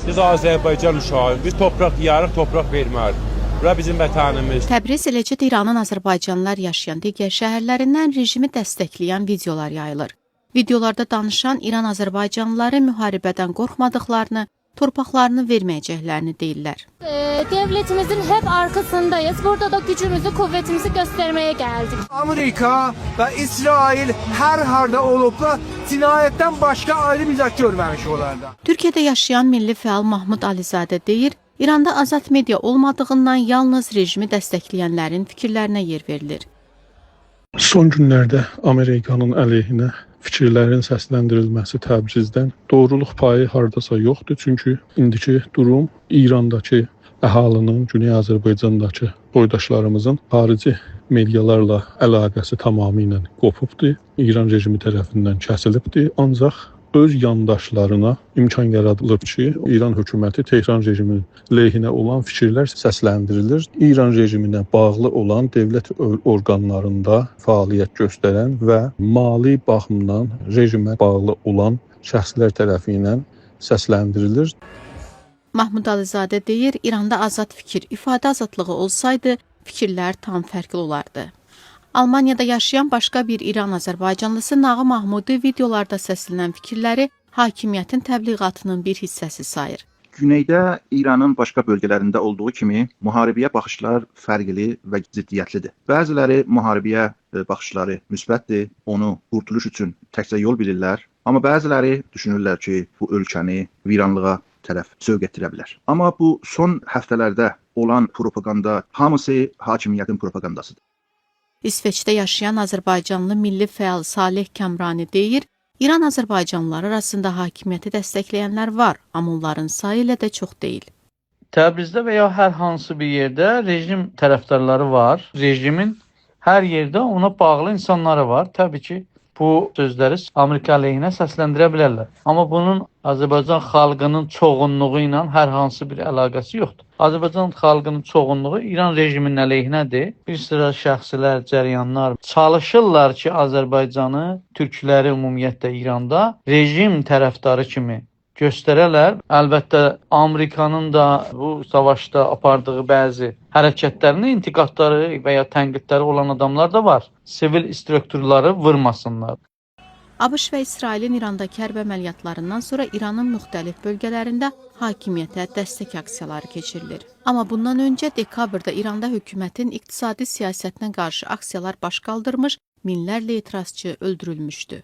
Biz Azərbaycan uşağıyıq. Biz torpaq yarıq, torpaq vermərik. Bura bizim vətənimiz. Təbriz, eləcə də İranın azərbaycanlılar yaşayan digər şəhərlərindən rejimi dəstəkləyən videolar yayılır. Videolarda danışan İran azərbaycanlıları müharibədən qorxmadıqlarını, torpaqlarını verməyəcəklərini deyirlər. Devletimizin hep arkasındayız. Burada da gücümüzü, kuvvetimizi göstermeye geldik. Amerika və İsrail hər harda olublar, cinayətdən başqa ayrı bir zət görməmişik onlardan. Türkiyədə yaşayan milli fəal Mahmud Əlizadə deyir, İranda azad media olmadığından yalnız rejimi dəstəkləyənlərin fikirlərinə yer verilir. Son günlərdə Amerikanın əleyhinə fikirlərin səsləndirilməsi Təbrizdən doğruluq payı hardasa yoxdur, çünki indiki durum İrandakı əhalinin, Güney Azərbaycandakı boydaşlarımızın xarici medialarla əlaqəsi tamamilə qopubdur. İran rejimi tərəfindən kəsilibdir. Ancaq öz yandaşlarına imkan yaradılıb ki, İran hökuməti Tehran rejiminin lehinə olan fikirlər səsləndirilir. İran rejiminə bağlı olan dövlət orqanlarında fəaliyyət göstərən və mali baxımdan rejimə bağlı olan şəxslər tərəfindən səsləndirilir. Mahmud Əlizadə deyir, İranda azad fikir, ifadə azadlığı olsaydı, fikirlər tam fərqli olardı. Almaniyada yaşayan başqa bir İran azərbaycanlısı Nağı Mahmudi videolarda səslənən fikirləri hakimiyyətin təbliğatının bir hissəsi sayır. Güneydə İranın başqa bölgələrində olduğu kimi müharibəyə baxışlar fərqli və ziddiyyətlidir. Bəziləri müharibəyə baxışları müsbətdir, onu qurtuluş üçün təkcə yol bilirlər, amma bəziləri düşünürlər ki, bu ölkəni viranlığa tərəf sövq etdirə bilər. Amma bu son həftələrdə olan propaganda hamısı hakimiyyətin propagandasıdır. İsveçdə yaşayan azərbaycanlı milli fəal Saleh Kəmrani deyir, İran azərbaycanlıları arasında hakimiyyəti dəstəkləyənlər var, amma onların sayı elə də çox deyil. Təbrizdə və ya hər hansı bir yerdə rejim tərəfdarları var. Rejimin hər yerdə ona bağlı insanları var. Təbii ki, bu sözləri Amerika əleyhinə səsləndirə bilərlər. Amma bunun Azərbaycan xalqının çoğunluğu ilə hər hansı bir əlaqəsi yoxdur. Azərbaycan xalqının çoğunluğu İran rejiminin əleyhinədir. Bir sıra şəxslər, cərəyanlar çalışırlar ki, Azərbaycanı, türkləri ümumiyyətlə İranda rejim tərəfdarı kimi göstərələr. Əlbəttə Amerikanın da bu savaşda apardığı bəzi hərəkətlərini intiqadları və ya tənqidləri olan adamlar da var. Sivil strukturları vurmasınlar. ABŞ və İsrailin İrandakı hərbi əməliyyatlarından sonra İranın müxtəlif bölgələrində hakimiyyətə dəstək aksiyaları keçirilir. Amma bundan öncə dekabrda İranda hökumətin iqtisadi siyasətinə qarşı aksiyalar baş qaldırmış, minlərlə etirazçı öldürülmüşdü.